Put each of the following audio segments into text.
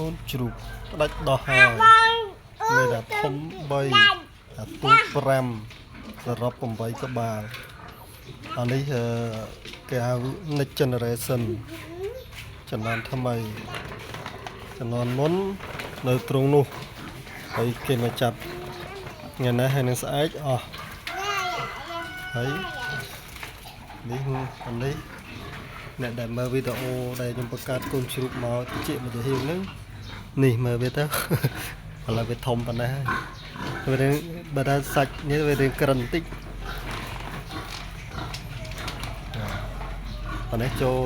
ូនជ្រូកផ្ដាច់ដោះហើយមានតែធំ3អាទូច5សរុប8ក្បាលអានេះគេហៅ next generation ជំនាន់ថ្មីជំនាន់មុននៅទ្រុងនោះហើយគេមកចាប់ថ្ងៃនេះហើយនឹងស្អែកអស់ហើយនេះអានេះអ្នកដែលមើលវីដេអូដែលខ្ញុំបង្កើតកូនជ្រូកមកតិចមកទៅហៀងហ្នឹងនេះមើលវាទៅ ឥឡូវវាធំប៉ុណ្ណេះហើយវារៀងបើថាសាច់នេះវារៀងក្រិនបន្តិចប៉ុណ្ណេះចូល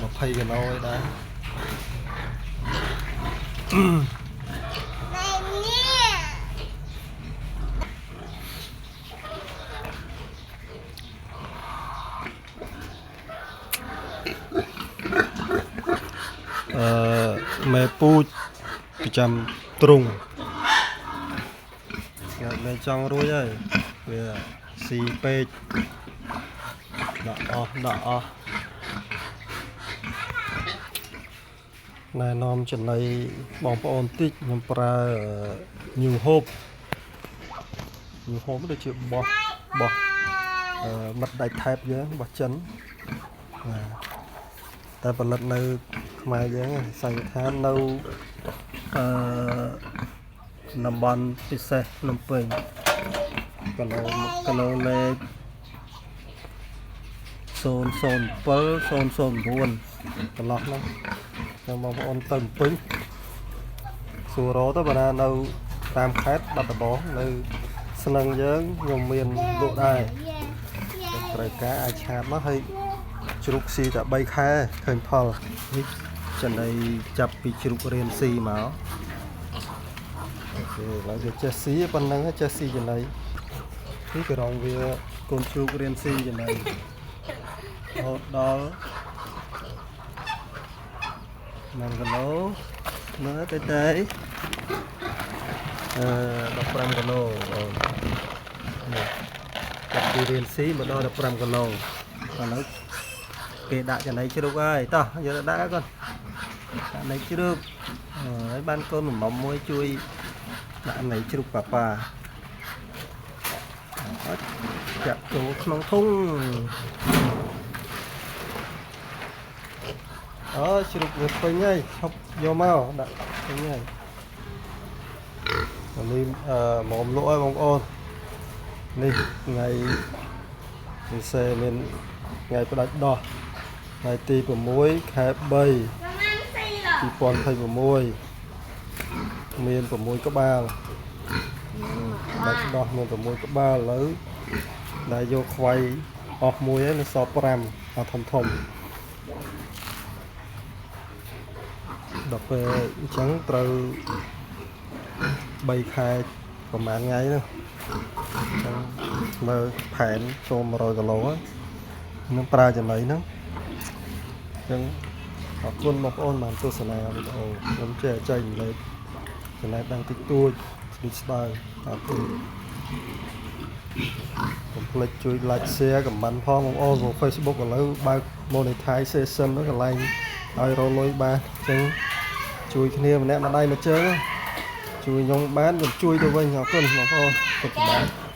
20គីឡូឯដែរ អឺមេពូជប្រចាំទ្រុងងាត់មេចង់រួចហើយវាស៊ីពេកដាក់អស់ដាក់អស់ណែនាំចំណីបងប្អូនតិចខ្ញុំប្រើ New Hope New Hope ដូចជាបោះបោះអឺមិត្តដាច់ថែបយើងបោះចិនបាទតែផលិតនៅខ្មែរយើងឯងសន្និដ្ឋាននៅអឺតំបន់ពិសេសភ្នំពេញគីឡូគីឡូលេខ007 009កន្លោះហ្នឹងខ្ញុំបងប្អូនទៅភ្នំពេញសួររកទៅបើណានៅតាមខេត្តបាត់ដំបងនៅស្នឹងយើងខ្ញុំមានលក់ដែរត្រូវការអាច chat មកហើយជ្រូកស៊ីតែ3ខែឃើញផលនេះចំណីចាប់ពីជ្រូករៀនស៊ីមក OK ឥឡូវវាចេះស៊ីប៉ុណ្ណឹងចេះស៊ីចំណីនេះក៏រងវាកូនជ្រូករៀនស៊ីចំណីរហូតដល់1គីឡូមើលទៅទៅអឺ15គីឡូអូននេះចាប់ពីរៀនស៊ីមកដល់15គីឡូឥឡូវគេដាក់ចំណីជ្រូកហើយតោះយកទៅដាក់កូនដាក់ចំណីជ្រូកហើយបានកូនមុំមួយជួយដាក់ចំណីជ្រូកប៉ាប៉ាអត់ចាក់ចូលក្នុងធុងអើជ្រូកវាពេញហើយឈប់យកមកដាក់ពេញហើយអានេះអឺមុំលក់ហើយបងប្អូននេះថ្ងៃពិសេសមានថ្ងៃផ្ដាច់ដោះថ្ងៃទី6ខែ3 2026មាន6ក្បាលដាច់ដោះមាន6ក្បាលឥឡូវដែលយកខ្វៃអស់មួយហើយនៅសល់5អស់ធំធំដល់ពេលអញ្ចឹងត្រូវ3ខែប្រហែលថ្ងៃនោះអញ្ចឹងមើលផែនចូល100គីឡូហើយនឹងប្រើចំណីហ្នឹងអញ្ចឹងអរគុណបងប្អូនបានទស្សនាវីដេអូខ្ញុំចេះចែករំលែកចំណេះដឹងតិចតួចស្ដិស្ដើងអរគុណកុំភ្លេចជួយ like share comment ផងបងប្អូនព្រោះ Facebook ឥឡូវបើក monetization ហ្នឹងកន្លែងឲ្យរកលុយបានអញ្ចឹងជួយគ្នាម្នាក់ម្ដាយមួយជើងជួយខ្ញុំបានខ្ញុំជួយទៅវិញអរគុណបងប្អូនសុខសប្បាយ។